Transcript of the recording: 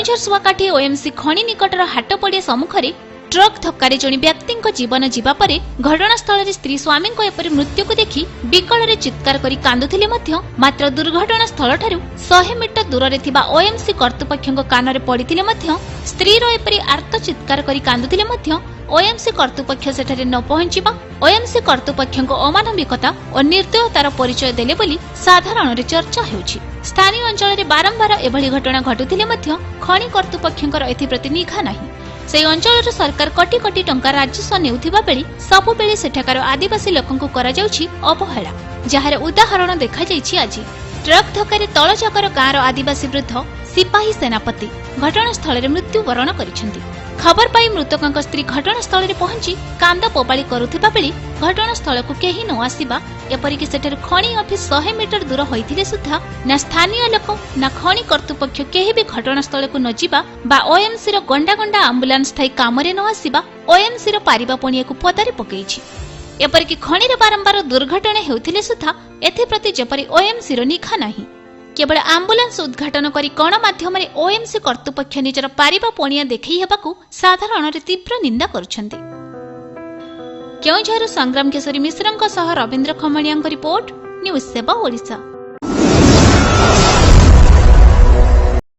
Keonjhar Suakati OMC ଖଣି ନିକଟର ହାଟ ପଡ଼ିଆ ସମ୍ମୁଖରେ ଟ୍ରକ୍ ଧକ୍କାରେ ଜଣେ ବ୍ୟକ୍ତିଙ୍କ ଜୀବନ ଯିବା ପରେ ଘଟଣାସ୍ଥଳରେ ସ୍ତ୍ରୀ ସ୍ୱାମୀଙ୍କ ଏପରି ମୃତ୍ୟୁକୁ ଦେଖି ବିକଳରେ ଚିତ୍କାର କରି କାନ୍ଦୁଥିଲେ ମଧ୍ୟ, ମାତ୍ର ଦୁର୍ଘଟଣା ସ୍ଥଳଠାରୁ 100 ମିଟର ଦୂରରେ ଥିବା ଓଏମ୍ସି କର୍ତ୍ତୃପକ୍ଷଙ୍କ କାନରେ ପଡ଼ିଥିଲେ ମଧ୍ୟ, ସ୍ତ୍ରୀର ଏପରି ଆର୍ତ୍ତ ଚିତ୍କାର କରି କାନ୍ଦୁଥିଲେ ମଧ୍ୟ ଓଏମ୍ସି କର୍ତ୍ତୃପକ୍ଷ ସେଠାରେ ନ ପହଞ୍ଚିବା ଓଏମ୍ସି କର୍ତ୍ତୃପକ୍ଷଙ୍କ ଅମାନବିକତା ଓ ନିର୍ଦ୍ଦୟତାର ପରିଚୟ ଦେଲେ ବୋଲି ସାଧାରଣରେ ଚର୍ଚ୍ଚା ହେଉଛି। ସ୍ଥାନୀୟ ଅଞ୍ଚଳରେ ବାରମ୍ବାର ଏଭଳି ଘଟଣା ଘଟୁଥିଲେ ମଧ୍ୟ ଖଣି କର୍ତ୍ତୃପକ୍ଷଙ୍କର ଏଥିପ୍ରତି ନିଘା ନାହିଁ। ସେହି ଅଞ୍ଚଳର ସରକାର କୋଟି କୋଟି ଟଙ୍କା ରାଜସ୍ୱ ନେଉଥିବା ବେଳେ ସବୁବେଳେ ସେଠାକାର ଆଦିବାସୀ ଲୋକଙ୍କୁ କରାଯାଉଛି ଅବହେଳା, ଯାହାର ଉଦାହରଣ ଦେଖାଯାଇଛି ଆଜି। ଟ୍ରକ୍ ଧକ୍କାରେ ତଳଜାଗର ଗାଁର ଆଦିବାସୀ ବୃଦ୍ଧ ସିପାହୀ ସେନାପତି ଘଟଣାସ୍ଥଳରେ ମୃତ୍ୟୁବରଣ କରିଛନ୍ତି। ଖବର ପାଇ ମୃତକଙ୍କ ସ୍ତ୍ରୀ ଘଟଣାସ୍ଥଳରେ ପହଞ୍ଚି କାନ୍ଦ ବୋବାଳି କରୁଥିବା ବେଳେ ଘଟଣାସ୍ଥଳକୁ କେହି ନ ଆସିବା, ଏପରିକି ସେଠାରୁ ଖଣି ଅଫିସ 100 ମିଟର ଦୂର ହୋଇଥିଲେ ସୁଦ୍ଧା ନା ସ୍ଥାନୀୟ ଲୋକ ନା ଖଣି କର୍ତ୍ତୃପକ୍ଷ କେହି ବି ଘଟଣାସ୍ଥଳକୁ ନ ଯିବା ବା ଓଏମ୍ସିର ଗଣ୍ଡା ଗଣ୍ଡା ଆମ୍ବୁଲାନ୍ସ ଥାଇ କାମରେ ନ ଆସିବା ଓଏମ୍ସିର ପାରିବା ପଣିଆକୁ ପଦାରେ ପକାଇଛି। ଏପରିକି ଖଣିରେ ବାରମ୍ବାର ଦୁର୍ଘଟଣା ହେଉଥିଲେ ସୁଦ୍ଧା ଏଥିପ୍ରତି ଯେପରି ଓଏମ୍ସିର ନିଘା ନାହିଁ। କେବଳ ଆମ୍ବୁଲାନ୍ସ ଉଦ୍ଘାଟନ କରି ଗଣମାଧ୍ୟମରେ ଓଏମ୍ସି କର୍ତ୍ତୃପକ୍ଷ ନିଜର ପାରିବା ପଣିଆ ଦେଖାଇ ହେବାକୁ ସାଧାରଣରେ ତୀବ୍ର ନିନ୍ଦା କରୁଛନ୍ତି। କେଉଁଝରରୁ ସଂଗ୍ରାମ କେଶରୀ ମିଶ୍ରଙ୍କ ସହ ରବୀନ୍ଦ୍ର ଖମଣିଆଙ୍କ ରିପୋର୍ଟ, ନ୍ୟୁଜ୍ ସେବା ଓଡ଼ିଶା।